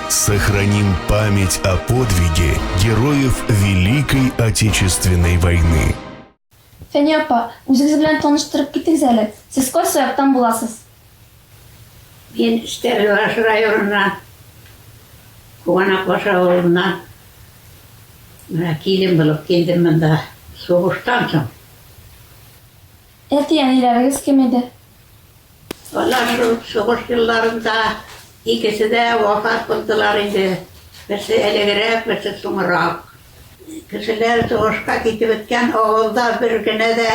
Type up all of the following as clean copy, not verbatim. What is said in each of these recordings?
Сохраним память о подвиге героев Великой Отечественной войны. Фәния апа, үзегез белән таныштырып китегез әле. Сез кайсы яктан буласыз? Мин Стәрлебаш районыннан, Куганакбаш авылыннан. Менә килен булып килдем монда сугыштан соң. Әти-әниләрегез кем иде? Алар шул сугыш елларында икесе дә вафат булдылар инде. Берсе элегрәк, берсе соңрак. Кешеләр сугышка китеп беткән, авылда бер генә дә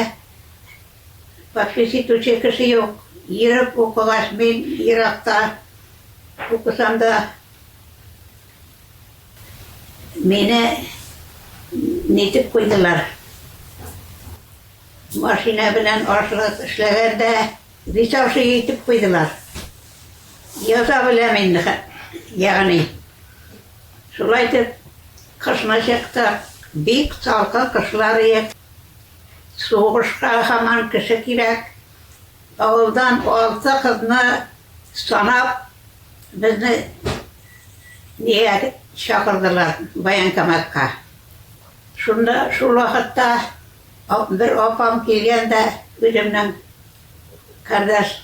подпись итүче кеше юк. Йөреп укыгач, мин еракта укысам да, мине нитеп куйдылар. Машина белән ашлык эшләгәндә висавший итеп куйдылар. Яза беләм инде, ягъни. Шулай итеп, кышны чыктык. Бик салкын кышлар иде. Сугышка һаман кеше кирәк. Авылдан алты кызны санап, безне нигә чакырдылар, военкоматка. Шунда, шул вакытта бер апам килгән дә, үземнең кардәш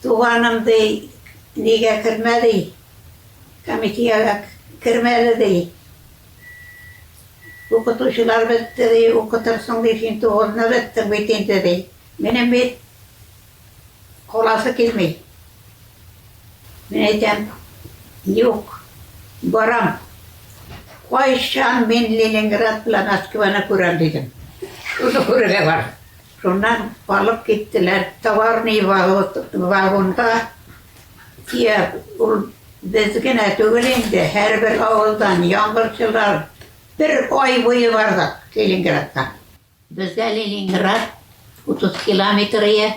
туганым, ди, нигә кермә, ди, комиссиягә кермәде, ди. Укытучылар бетте, ди, укытырсың, ди, син тугызны беттең бит инде, ди. Минем бит Каласы килми. Мин әйтәм, юк, барам. Кайчан мин Ленинград белән Москваны күрәм, дидем. Шуны күрергә бар. Шуннан алып киттеләр. Товарный вагонга төяп, ул без генә түгел инде, һәрбер авылдан яңгырчылар бер ай буе бардык Ленинградка. Безгә Ленинград 30 километр ие.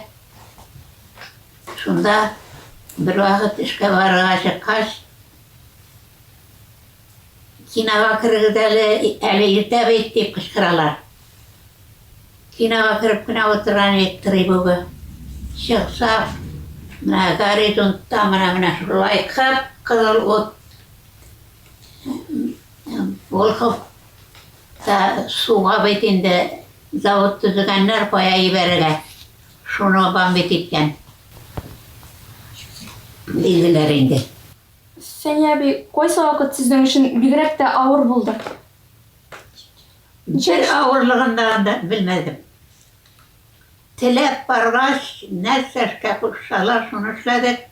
Шунда бервакыт эшкә барырга чыккач, кинога керегез әле, әле иртә бит, дип кычкыралар. Кинога кереп кенә утырган идек тревога. Чыксак, менә горизонтта менә менә шулай кып-кызыл ут. Волхов Та суга бит инде завод төзегәннәр, кая ибәрергә? Шуны бомбить иткән. Диделәр инде. Фәния әби, кайсы вакыт сезнең өчен бигрәк тә авыр булды? Бер авырлыгын да белмәдем. Теләп баргач, нәрсә эшкә кушсалар, шуны эшләдек.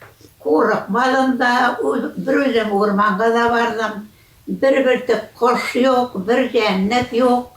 Курыкмадым да, берүзем урманга да бардым. Бер бөртек кош юк, бер җәнлек юк.